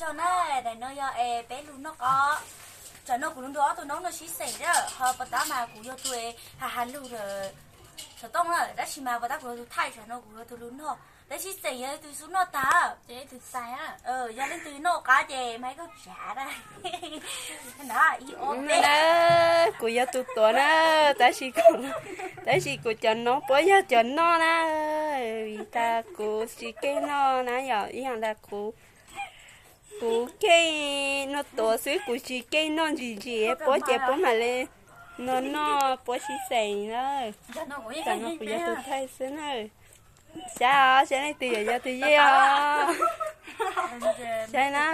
Yog na, daim no yog es peb lug noj qab. Tsam no kuv lug nrug ob tug noob no sib xeem na, ho puas tab mas kuv yog tus has has lug xov tooj na, tab sis mas puas tab kuv yog tus thaij, tsam no kuv yog tus lug noj. Peb sib xeem yog tus xub noj tag, yog leej twg noj qab ces mas ib kauj tsav na. Kuv yog tus tuav na, tab sis, tab sis kuv cov noob puab yog cov noj na, vim tas kuv tsis keej noj na yom, ib yam tas kuv, kuv keej noj tuav xwb, kuv tsis keej noj ntsim ntsim, puab ces puab mam li noj noj puab sib xeem na. Tam no kuv yog tus thaij xwb na. Saib os, saib leej twg yog, yog tus yeej os. Saib na.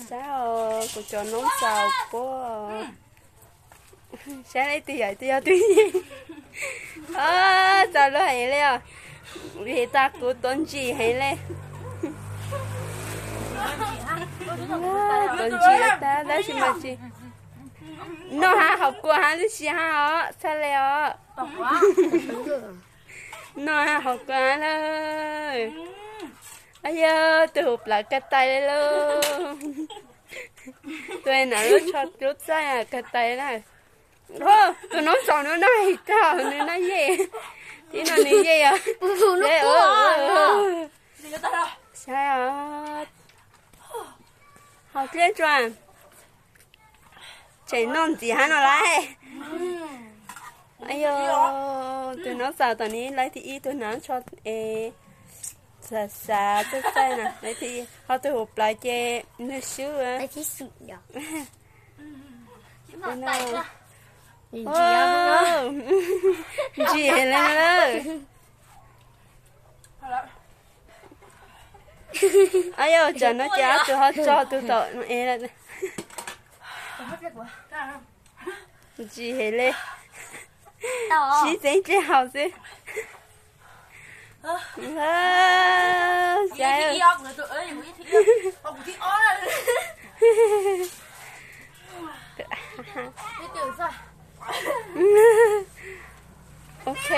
Saib os, kuv cov noob xaus puab. Saib leej twg yog, twg yog tus yeej. Txaus luag heev li os. Vim tas kuv tuav ntsim heev li. Tuav ntsim tag tab sis mas tsis noj hab, haus kua hab lub si hab os, txhaj le os. Noj hab haus kua hab lawm. Ab yog tus huv plawv kawg tais li lauj. Tus nav lub tsho lub txaij kawg tais na. Tus noob xaus nws noj heev kawg, nws noj yej. Tib no nws yej os. Saib os. Haus dleb tsuas. Tseem noj ntxiv hab no lauj. Ab yog, tus noob xaus tom ni lawv thib ib, tus nav tsho es xav xav txaij txaij na, lawv thib ib, ho tus huv plawv ces nws swb. Ntsim heev li lawm. Ab yog, tsam no ces ob tug ho tso tus tom ev lawm. Ntsim heev li. Sib txeeb dlej haus xwb. Saib. Ok.